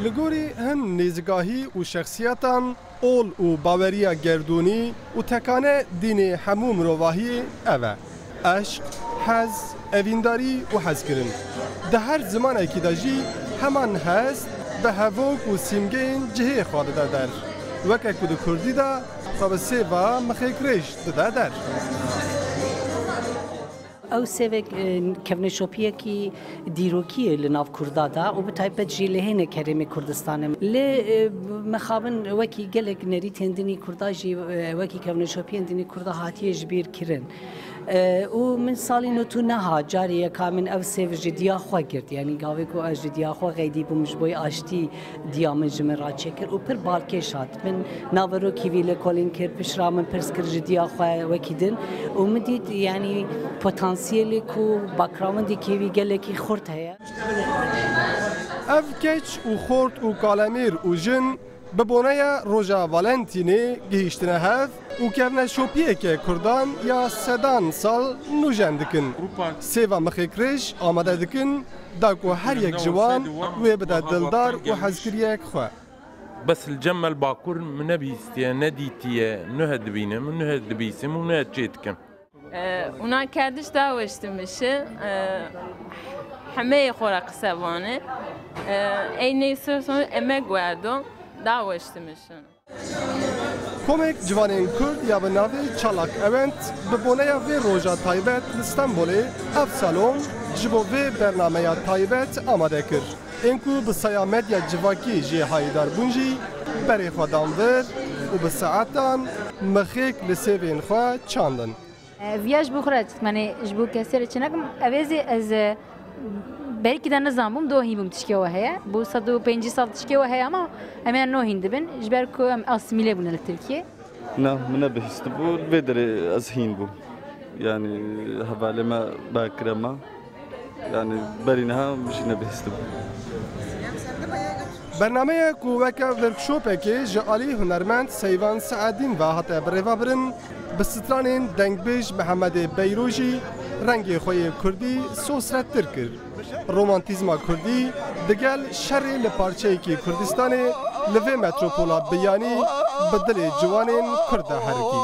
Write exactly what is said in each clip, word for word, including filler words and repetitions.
Li gorî hin nêzikahî û şexsiyetan, ol û baweriya gerdûnî û tekane dînê hemû mirovahiyê ev e. Eşq, hez, evîndarî û hezkirin. Di her zimanekî de jî heman hest bi hevok û sîmgeyên cihê xwe dide der. Weke ku di kurdî de xwe bi sêva mixêkrêj dide der. Ew sêvek e, kevneşopiyekî dîrokî ye li nav Kurda de û bi taybet jî li hêne keremê Kurdistanê. Lê e, mixabin wekî gelek nerîtên dinî Kurda jî e, wekî kevneşopiyên dinî Kurda hatiye ji bîr kirin. E, û min salî notû neha carê yeka min ev sêv ji diya xwe girt. Yanî gavê ku ez ji diya xwe xeydî bûm ji bo aştî diya min ji min re çêkir û pir balkêş hat. Min naverokî vî lêkolîn kir, pişt re min pirs kir ji diya xwe wekî din û min dît, yanî potansiyelê ku backgroundekî vî gelekî xurt heye. Ev keç û xort û kalemêr û jin bi boneya roja Valentînê gihîştine hev û kevneşopiyeke kurdan ya sedan sal nûjen dikin. Sêva mixêkrêj amade dikin da ku her yek ji wan wê bide dildar û hezkiriyek xwe. Bes li cem me li Bakur min nebihîstiye, nedîtiye, nuhe dibînim, nuhe dibîsim û nuhe çê dikim. Ûna kerdiş daweştimişi hemeyê xwe re qise vane. Ey neyse son emek werdo daweştimişin. Komek ciwanên Kurd ya bi navê Çalak Ewent bi boneya vê roja taybet li Stenbolê ev salon ji bo vê bernameya taybet amade kir. Ên ku bi saya medya civakî jê hayîdar bûn jî berê xwe dan vir û bi saetan mixêk li sêvên xwe çandin. Viya ji bo xwe re çi dikim, yanî ji bo kesê re çi nekim. Evê zî ez e, berîkî de nizanbûm, do hîn bûm tişkê we heye. Bo sed û pêncî sal tişkê we heye ama em ê no hîn dibin. Ji ber ku em asîmîle bûne li Tirkiyê. Na, min nebihîstibû, li vê derê ez hîn bûm. Yanî hevalê me bakire me. Yanî berî niha min jî nebihîstibû. Bernameya ku weke workshopekê ji alî hunermend Seyvan Seedîn ve hate birêvebirin, bi stranên dengbêj Mihemedê Beyro jî rengê xwe yê kurdî sosrettir kir. Romantîzma kurdî digel şerê li parçeyekî Kurdistanê li vê metropola biyanî bi dilê ciwanên kurd de herikî.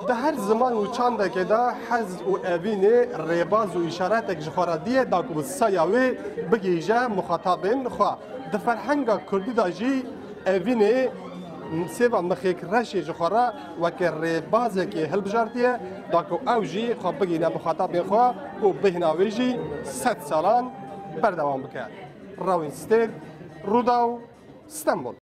Di her ziman û çandekê de hez û evînê rêbaz û îşaretek ji xwe re diye da ku bi saya wê bigihîje muxatabên xwe. Di ferhenga kurdî de jî evînê sêva mixêk reşê ji xwe re weke rêbazekê hilbijartiye da ku ew jî xwe bigihîne muxatabên xwe û bêhna wê jî sed salan berdewam bike. Rawîn Stêrk, Rûdaw, Stenbol.